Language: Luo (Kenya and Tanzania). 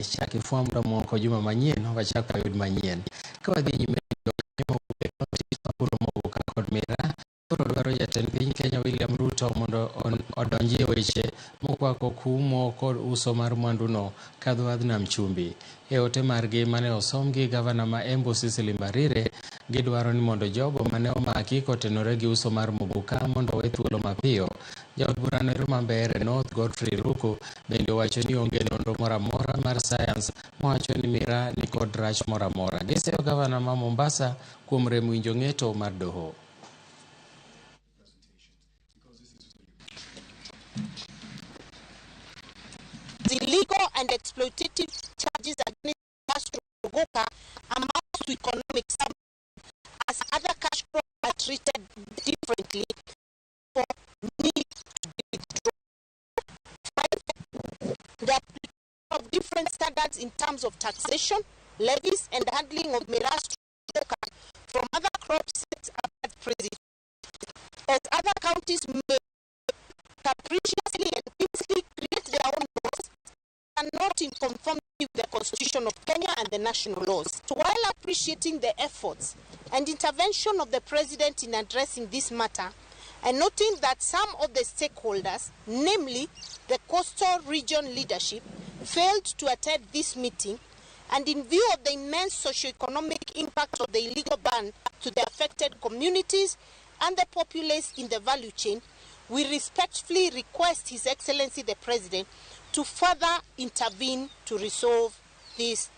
Chak ifwamb moko juma manyien wachak wayud manyien. Ka wadhi nyime mapuro muguka kod miraa koro dwaro jatend piny Kenya William Ruto mondo odonjie weche mokwako kumo kod uso mar mwanduno kadho wadh nam chumbi. E ote margi mane osom gi gavana ma Embu Cecily Mbarire, gidwaro ni mondo jogo mane omaki kotenore gi uso mar muguka mondo owe thuolo mapiyo. Jaod burano ero ma Mbeere North Godfrey Ruku bende owacho ni onge nonro moro amora mar sayans mawacho ni miraa nikod rach moro amora. Giseyo gavana ma Mombasa kuom rem winjo ng'eto mar doho. Illegal and exploitative charges against Castro Muguka amount to economic as other cash crops are treated differently for need to be withdrawn. 5, the application of different standards in terms of taxation, levies, and handling of miraa from other crops sets a bad precedent, as other counties may capriciously and whimsically create their own laws and not in conformity with the Constitution of Kenya and the national laws. So while appreciating the efforts and intervention of the President in addressing this matter, and noting that some of the stakeholders, namely the coastal region leadership, failed to attend this meeting, and in view of the immense socio-economic impact of the illegal ban to the affected communities and the populace in the value chain, we respectfully request His Excellency the President to further intervene to resolve this